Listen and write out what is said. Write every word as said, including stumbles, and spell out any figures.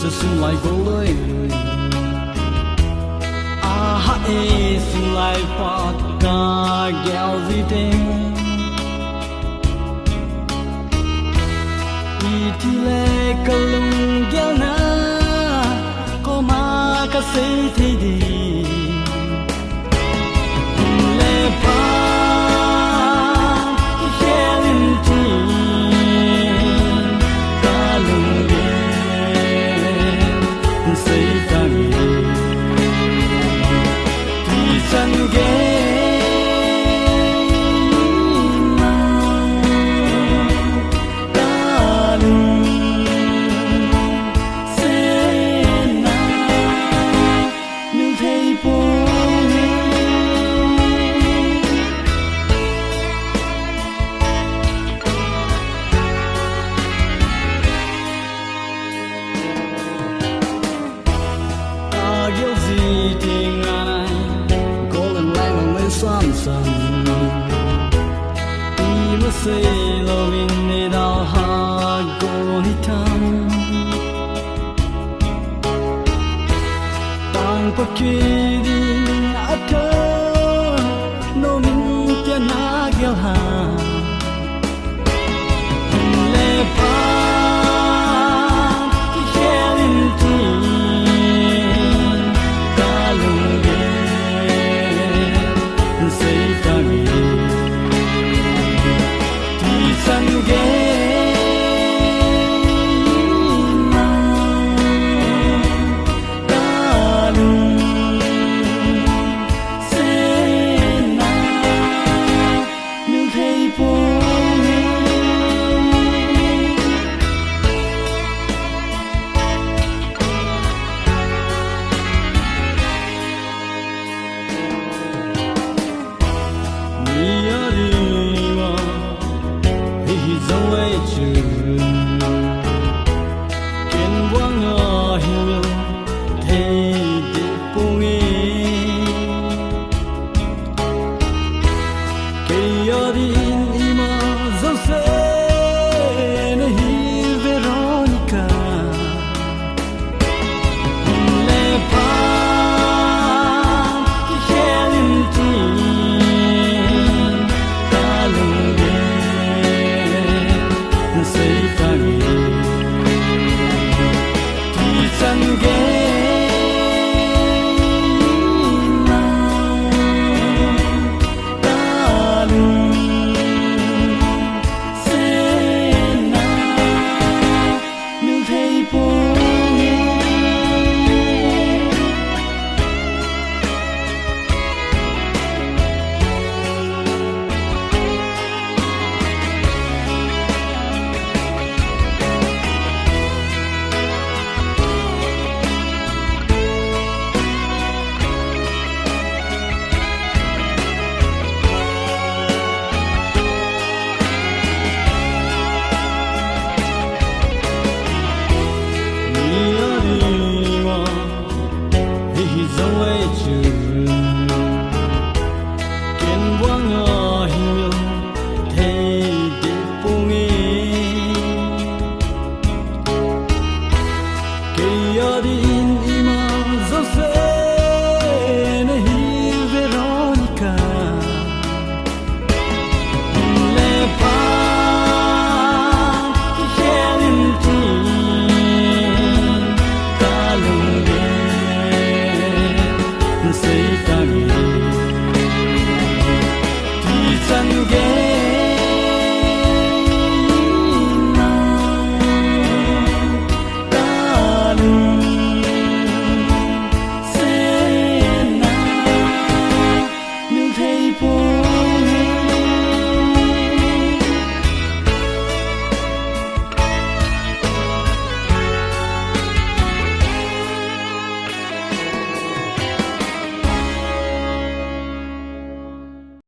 Sunglai goloi. Aha e, sunglai pa ka gel ji teng. Itile ka lunggelna, koma ka sei thei di. Le pa, i khel in ti, ka lunggelna sei tang e. Ti chan gei na, ka lunggelna sei na, mi thei poi. Agil ji ti ngai, golden line on the sun sun. Ima sei louvin nei dalha go hi tham. Tang pa ki